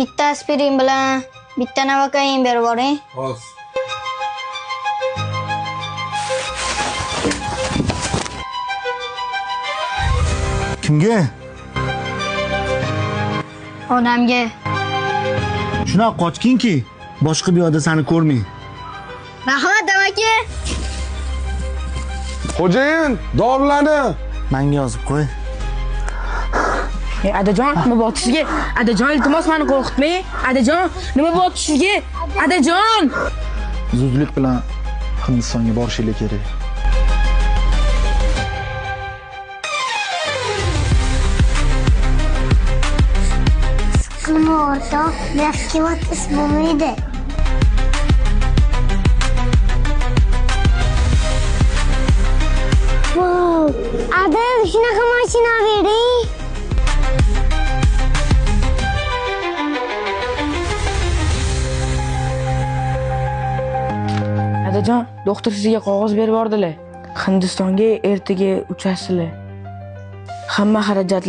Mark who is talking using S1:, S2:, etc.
S1: Bitta aspirin bilan bitta novokain berib yuboring.
S2: Hozir.
S3: Kimga?
S1: Onamga.
S3: Shunaqa qochginki, boshqa bu yoqda seni ko'rmay.
S1: Rahmat amaki.
S2: Xo'jayin, dorilarni
S3: Menga yozib qo'y.
S4: Adajon, nima bo'lyapti sizga? Adajon, iltimos meni qo'rqitmang. Adajon, nima bo'lyapti sizga? Adajon!
S5: Zudlik bilan Hindistonga borishinglar kerak.
S6: Nima o'rtoq, buyoqqa is bo'lmaydi. Wow, Adil, shunaqa mashina bering.
S4: Adajon, doktor sizga qog'oz berib yubordilar. Hindistonga ertaga uchasizlar. Hamma xarajatlar